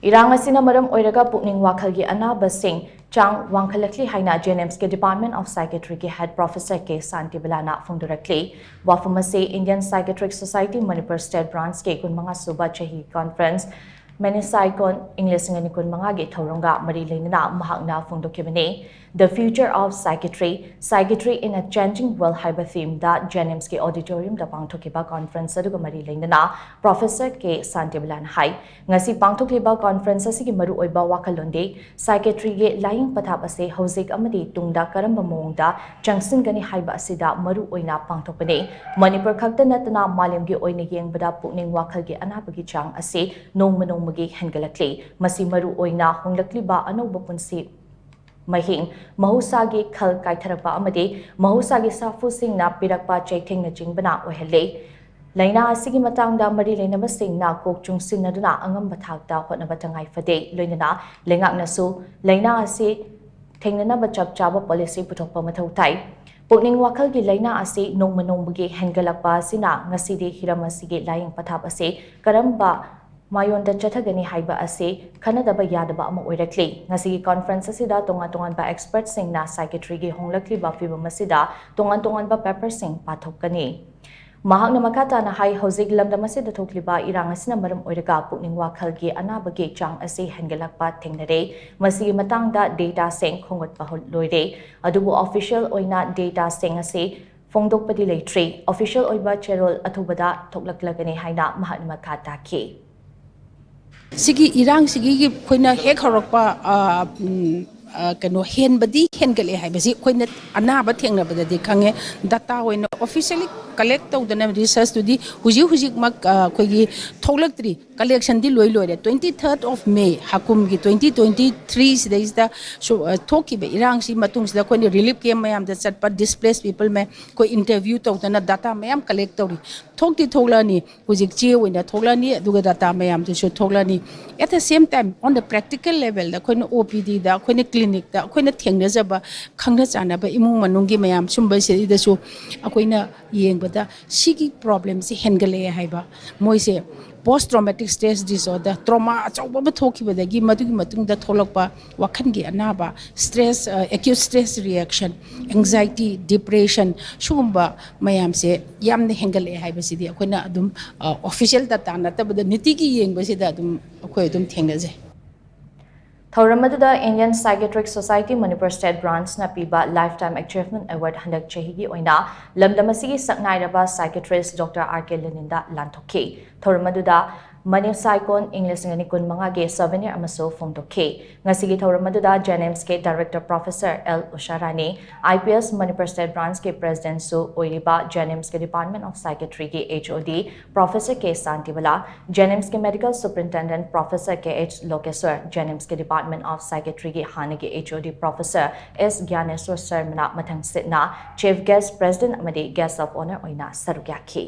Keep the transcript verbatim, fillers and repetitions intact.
ꯏꯔꯥꯡ ꯑꯁꯤꯅ ꯃꯔꯝ ꯑꯣꯏꯔꯒ ꯄꯨꯛꯅꯤꯡ ꯋꯥꯈꯜꯒꯤ ꯑꯅꯥꯕꯁꯤꯡ ꯆꯥꯡ ꯋꯥꯡꯈꯠꯂꯛꯂꯤ ꯍꯥꯏꯅ ꯖꯦꯅꯤꯝꯁꯀꯤ Department of Psychiatryꯒꯤ head professor ꯀꯦ ꯁꯥꯟꯇꯤꯕꯂꯥꯅ ꯐꯣꯡꯗꯣꯔꯛꯂꯤ꯫ ꯋꯥꯐꯝ ꯑꯁꯤ Indian Psychiatric Society Manipur State Branchꯀꯤ ꯀꯨꯟꯃꯉꯥ ꯁꯨꯕ ꯆꯍꯤ conference Menisicon ꯏꯪ ꯂꯤꯁꯤꯡ ꯑꯅꯤ ꯀꯨꯟꯃꯉꯥꯒꯤ ꯊꯧꯔꯝꯒ ꯃꯔꯤ ꯂꯩꯅꯅ ꯃꯍꯥꯛꯅ ꯐꯣꯡꯗꯣꯛꯈꯤꯕꯅꯤ꯫ The Future of Psychiatry, Psychiatry in a Changing World ꯍꯥꯏꯕ themeꯗ ꯖꯦꯅꯤꯝꯁꯀꯤ auditoriumꯗ ꯄꯥꯡꯊꯣꯛꯈꯤꯕ conference ꯑꯗꯨꯒ ꯃꯔꯤ ꯂꯩꯅꯅ professor ꯀꯦ ꯁꯥꯟꯇꯤꯕꯂꯥꯅ ꯍꯥꯏ, ꯉꯁꯤ ꯄꯥꯡꯊꯣꯛꯂꯤꯕ conference ꯑꯁꯤꯒꯤ ꯃꯔꯨꯑꯣꯏꯕ ꯋꯥꯈꯜꯂꯣꯟꯗꯤ psychiatryꯒꯤ ꯂꯥꯏꯌꯦꯡ ꯄꯊꯥꯞ ꯑꯁꯤ ꯍꯧꯖꯤꯛ ꯑꯃꯗꯤ ꯇꯨꯡꯗ ꯀꯔꯝꯕ ꯃꯑꯣꯡꯗ ꯆꯪꯁꯤꯟꯒꯅꯤ ꯍꯥꯏꯕ ꯑꯁꯤꯗ ꯃꯔꯨ ꯑꯣꯏꯅ ꯄꯥꯡꯊꯣꯛꯄꯅꯤ꯫ ꯃꯅꯤꯄꯨꯔ ꯈꯛꯇ ꯅꯠꯇꯅ ꯃꯥꯂꯦꯝꯒꯤ ꯑꯣꯏꯅ ꯌꯦꯡꯕꯗ ꯄꯨꯛꯅꯤꯡ ꯋꯥꯈꯜꯒꯤ ꯑꯅꯥꯕꯒꯤ ꯆꯥꯡ ꯑꯁꯤ ꯅꯣꯡꯃ ꯅꯣꯡꯃꯒꯤ ꯍꯦꯟꯒꯠꯂꯛꯂꯤ꯫ ꯃꯁꯤ ꯃꯔꯨ ꯑꯣꯏꯅ ꯍꯣꯡꯂꯛꯂꯤꯕ ꯑꯅꯧꯕ ꯄꯨꯟꯁꯤ ꯃꯍꯤꯡ, ꯃꯍꯧꯁꯥꯒꯤ ꯈꯜ ꯀꯥꯏꯊꯔꯛꯄ ꯑꯃꯗꯤ ꯃꯍꯧꯁꯥꯒꯤ ꯁꯥꯐꯨꯁꯤꯡꯅ ꯄꯤꯔꯛꯄ ꯆꯩꯊꯦꯡꯅꯆꯤꯡꯕꯅ ꯑꯣꯏꯍꯜꯂꯤ꯫ ꯂꯥꯏꯅꯥ ꯑꯁꯤꯒꯤ ꯃꯇꯥꯡꯗ ꯃꯔꯤ ꯂꯩꯅꯕꯁꯤꯡꯅ ꯀꯣꯛ ꯆꯨꯡꯁꯤꯟꯅꯗꯨꯅ ꯑꯉꯝꯕ ꯊꯥꯛꯇ ꯍꯣꯠꯅꯕ ꯇꯉꯥꯏ ꯐꯗꯦ꯫ ꯂꯣꯏꯅꯅ ꯂꯩꯉꯥꯛꯅꯁꯨ ꯂꯥꯏꯅꯥ ꯑꯁꯤ ꯊꯦꯡꯅꯅꯕ ꯆꯞ ꯆꯥꯕ policy ꯄꯨꯊꯣꯛꯄ ꯃꯊꯧ ꯇꯥꯏ꯫ ꯄꯨꯛꯅꯤꯡ ꯋꯥꯈꯜꯒꯤ ꯂꯥꯏꯅꯥ ꯑꯁꯤ ꯅꯣꯡꯃ ꯅꯣꯡꯃꯒꯤ ꯍꯦꯟꯒꯠꯂꯛꯄ ꯑꯁꯤꯅ ꯉꯁꯤꯗꯤ ꯍꯤꯔꯝ ꯑꯁꯤꯒꯤ ꯂꯥꯏꯌꯦꯡ ꯄꯊꯥꯞ ꯑꯁꯤ ꯀꯔꯝꯕ ꯃꯥꯌꯣꯟꯗ ꯆꯠꯊꯒꯅꯤ ꯍꯥꯏꯕ ꯑꯁꯤ ꯈꯟꯅꯗꯕ ꯌꯥꯗꯕ ꯑꯃ ꯑꯣꯏꯔꯛꯂꯤ꯫ ꯉꯁꯤꯒꯤ conference ꯑꯁꯤꯗ ꯇꯣꯉꯥꯟ ꯇꯣꯉꯥꯟꯕ expertꯁꯤꯡꯅ psychiatryꯒꯤ ꯍꯣꯡꯂꯛꯂꯤꯕ ꯐꯤꯕꯝ ꯑꯁꯤꯗ ꯇꯣꯉꯥꯟ ꯇꯣꯉꯥꯟꯕ paperꯁꯤꯡ ꯄꯥꯊꯣꯛꯀꯅꯤ꯫ ꯃꯍꯥꯛꯅ ꯃꯈꯥ ꯇꯥꯅ ꯍꯥꯏ, ꯍꯧꯖꯤꯛ ꯂꯝꯗꯝ ꯑꯁꯤꯗ ꯊꯣꯛꯂꯤꯕ ꯏꯔꯥꯡ ꯑꯁꯤꯅ ꯃꯔꯝ ꯑꯣꯏꯔꯒ ꯄꯨꯛꯅꯤꯡ ꯋꯥꯈꯜꯒꯤ ꯑꯅꯥꯕꯒꯤ ꯆꯥꯡ ꯑꯁꯤ ꯍꯦꯟꯒꯠꯂꯛꯄ ꯊꯦꯡꯅꯔꯦ꯫ ꯃꯁꯤꯒꯤ ꯃꯇꯥꯡꯗ dataꯁꯤꯡ ꯈꯣꯝꯒꯠꯄ ꯍꯧ-, ꯂꯣꯏꯔꯦ꯫ ꯑꯗꯨꯕꯨ official ꯑꯣꯏꯅ dataꯁꯤꯡ ꯑꯁꯤ ꯐꯣꯡꯗꯣꯛꯄꯗꯤ ꯂꯩꯇ꯭ꯔꯤ꯫ Official ꯑꯣꯏꯕ ꯆꯦꯔꯣꯜ ꯑꯊꯨꯕꯗ ꯊꯣꯛꯂꯛꯂꯒꯅꯤ ꯍꯥꯏꯅ ꯃꯍꯥꯛꯅ ꯃꯈꯥ ꯇꯥꯈꯤ꯫ ꯁꯤꯒꯤ ꯏꯔꯥꯡꯁꯤꯒꯤ ꯑꯩꯈꯣꯏꯅ ꯍꯦꯛ ꯍꯧꯔꯛꯄ, ꯑ, ꯎꯝ, ꯑ, ꯀꯩꯅꯣ, ꯍꯦꯟꯕꯗꯤ ꯍꯦꯟꯒꯠꯂꯦ ꯍꯥꯏꯕꯁꯤ ꯑꯩꯈꯣꯏꯅ ꯑꯅꯥꯕ ꯊꯦꯡꯅꯕꯗꯗꯤ ꯈꯪꯉꯦ꯫ Data ꯑꯣꯏꯅ officially collect ꯇꯧꯗꯅ researchꯇꯨꯗꯤ ꯍꯧꯖꯤꯛ ꯍꯧꯖꯤꯛꯃꯛ, ꯑ, ꯑꯩꯈꯣꯏꯒꯤ ꯊꯣꯛꯂꯛꯇ꯭ꯔꯤ꯫ Collectionꯗꯤ ꯂꯣꯏ ꯂꯣꯏꯔꯦ꯫ Twenty third of May ꯍꯥꯀꯨꯝꯒꯤ twenty twenty three ꯁꯤꯗꯩꯁꯤꯗ ꯁꯨ-, ꯑ, ꯊꯣꯛꯈꯤꯕ ꯏꯔꯥꯡꯁꯤ ꯃꯇꯨꯡꯁꯤꯗ ꯑꯩꯈꯣꯏꯅ relief camp ꯃꯌꯥꯝꯗ ꯆꯠꯄ, displaced people ꯃꯌꯥꯝ ꯑꯩꯈꯣꯏ interview ꯇꯧꯗꯅ data ꯃꯌꯥꯝ collect ꯇꯧꯔꯤ꯫ ꯊꯣꯛꯇꯤ ꯊꯣꯛꯂꯛꯑꯅꯤ, ꯍꯧꯖꯤꯛ ꯆꯦ ꯑꯣꯏꯅ ꯊꯣꯛꯂꯛꯑꯅꯤ, ꯑꯗꯨꯒ data ꯃꯌꯥꯝꯗꯨꯁꯨ ꯊꯣꯛꯂꯛꯑꯅꯤ꯫ At the same time, on the practical levelꯗ ꯑꯩꯈꯣꯏꯅ OPDꯗ, ꯑꯩꯈꯣꯏꯅ clinicꯇ, ꯑꯩꯈꯣꯏꯅ ꯊꯦꯡꯅꯖꯕ, ꯈꯪꯅ ꯆꯥꯟꯅꯕ ꯏꯃꯨꯡ ꯃꯅꯨꯡꯒꯤ ꯃꯌꯥꯝ ꯁꯨꯝꯕꯁꯤꯗꯩꯗꯁꯨ ꯑꯩꯈꯣꯏꯅ ꯌꯦꯡꯕꯗ ꯁꯤꯒꯤ problemꯁꯤ ꯍꯦꯟꯒꯠꯂꯛꯑꯦ ꯍꯥꯏꯕ꯫ ꯃꯣꯏꯁꯦ Post traumatic stress disorder, trauma ꯑꯆꯧꯕ ꯑꯃ ꯊꯣꯛꯈꯤꯕꯗꯒꯤ ꯃꯗꯨꯒꯤ ꯃꯇꯨꯡꯗ ꯊꯣꯛꯂꯛꯄ ꯋꯥꯈꯜꯒꯤ ꯑꯅꯥꯕ, stress, acute stress reaction, anxiety, depression, ꯁꯤꯒꯨꯝꯕ ꯃꯌꯥꯝꯁꯦ ꯌꯥꯝꯅ ꯍꯦꯟꯒꯠꯂꯛꯑꯦ ꯍꯥꯏꯕꯁꯤꯗꯤ ꯑꯩꯈꯣꯏꯅ ꯑꯗꯨꯝ official data ꯅꯠꯇꯕꯗ ꯅꯨꯡꯇꯤꯒꯤ ꯌꯦꯡꯕꯁꯤꯗ ꯑꯗꯨꯝ ꯑꯩꯈꯣꯏ ꯑꯗꯨꯝ ꯊꯦꯡꯅꯖꯩ꯫ ꯊꯧꯔꯝ ꯑꯗꯨꯗ Indian Psychiatric Society Manipur State Branch ꯅ ꯄꯤꯕ Lifetime Achievement Award ꯍꯟꯗꯛ ꯆꯍꯤꯒꯤ ꯑꯣꯏꯅ ꯂꯝꯗꯝ ꯑꯁꯤꯒꯤ ꯁꯛꯅꯥꯏꯔꯕ psychiatrist Doctor R K Lenin ꯗ ꯂꯥꯟꯊꯣꯛꯈꯤ꯫ ꯊꯧꯔꯝ ꯑꯗꯨꯗ Manipsicon ꯏꯪ ꯂꯤꯁꯤꯡ ꯑꯅꯤ ꯀꯨꯟ ꯃꯉꯥꯒꯤ souvenir ꯑꯃꯁꯨ ꯐꯣꯡꯗꯣꯛꯈꯤ꯫ ꯉꯁꯤꯒꯤ ꯊꯧꯔꯝ ꯑꯗꯨꯗ JNIMS ꯀꯤ Director Professor L Usha Rani, I P S Manipur State Branch ꯀꯤ President ꯁꯨ ꯑꯣꯏꯔꯤꯕ JNIMS ꯀꯤ Department of Psychiatry ꯒꯤ H O D Professor K Santivala, JNIMS ꯀꯤ Medical Superintendent Professor K H Lokeswar, JNIMS ꯀꯤ Department of Psychiatry ꯒꯤ ꯍꯥꯟꯅꯒꯤ H O D Professor S Gyaneswar Sharma ꯅ ꯃꯊꯪꯁꯤꯠꯅ Chief Guest, President ꯑꯃꯗꯤ Guest of Honour ꯑꯣꯏꯅ ꯁꯔꯨꯛ ꯌꯥꯈꯤ꯫